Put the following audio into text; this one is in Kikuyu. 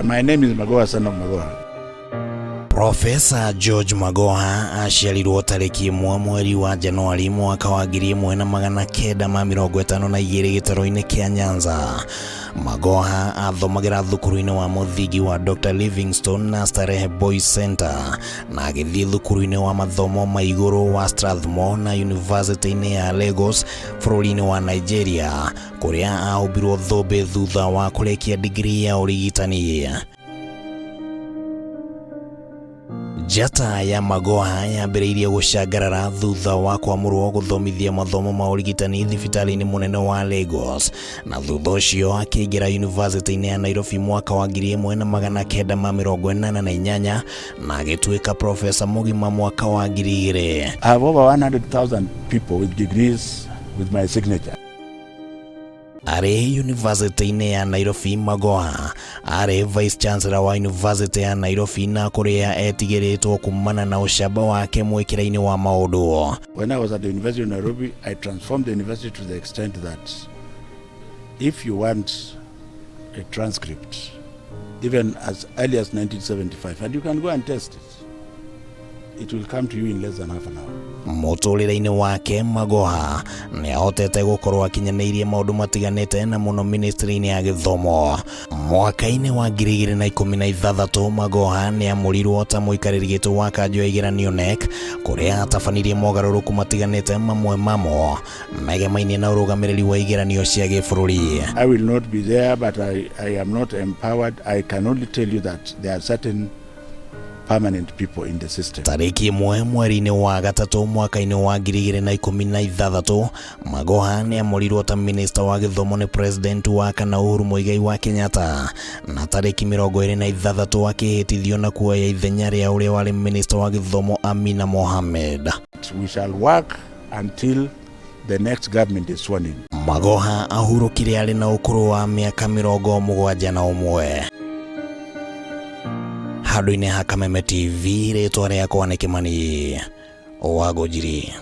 My name is Magoha, son of Magoha. Profesa George Magoha aciarirwo tarĩki 1 mweri wa Januari mwaka wa 1952 gĩtarũ-inĩ kĩa Nyanza. Magoha athomagĩra thukuru-inĩ wa mũthingi wa Dr. Livingstone na Starehe Boys Center na agĩthiĩ thukuru-inĩ wa mathomo ma igũrũ wa Strathmore na University-inĩ ya Lagos bũrũri-inĩ wa Nigeria, kũrĩa ahumbirwo thũmbĩ thutha wa kũrĩkia digiri ya ũrigitani. Njata ya Magoha yambĩrĩirie gũcangarara thutha wa kwamũrwo gũthomithia mathomo ma ũrigitani thibitarĩ-inĩ mũnene wa Lagos, na thutha ũcio akĩingĩra yunivasĩtĩ-inĩ ya Nairobi mwaka wa 1988 na agĩtuĩka profesa mũgima mwaka wa 2000. I have over 100,000 people with degrees with my signature. Arĩ yunivasĩtĩ-inĩ ya Nairobi, Magoha arĩ vice chancellor wa yunivasĩtĩ ya Nairobi na kũrĩa etigĩrĩtwo kumana na ũcamba wake mwĩkĩra-inĩ wa maũndũ. When I was at the University of Nairobi, I transformed the university to the extent that if you want a transcript, even as early as 1975, and you can go and test it, it will come to you in less than half an hour. Mũtũrĩre-inĩ wake, Magoha nĩ ahotete gũkorwo akinyanĩirie maũndũ matiganĩte na mũno ministry-inĩ ya gĩthomo. Mwaka-inĩ wa 2016, Magoha nĩ amũrirwo ta mũikarĩri gĩtĩ wa kanjũ ya igeranio KNEC, kũrĩa atabanirie mogarũrũku matiganĩte, mamwe mamo megemainie na ũrũgamĩrĩri wa igeranio cia gĩbũrũri. I will not be there, but I am not empowered. I can only tell you that there are certain permanent people in the system. Tarĩki 1 mweri-inĩ wa gatatũ mwaka-inĩ wa 2016, Magoha nĩ amũrirwo ta minista wa gĩthomo nĩ president wa kana Uhuru Muigai wa Kenyatta, na tarĩki 26 akĩhĩtithio na kuoya ithenya rĩa ũrĩa warĩ minista wa gĩthomo Amina Mohamed. We shall work until the next government is sworn in. Magoha ahurũkire arĩ na ũkũrũ wa mĩaka 71. Handũ-inĩ ha Kameme TV, rĩtwa rĩakwa nĩ Kĩmani wa Ngũnjiri.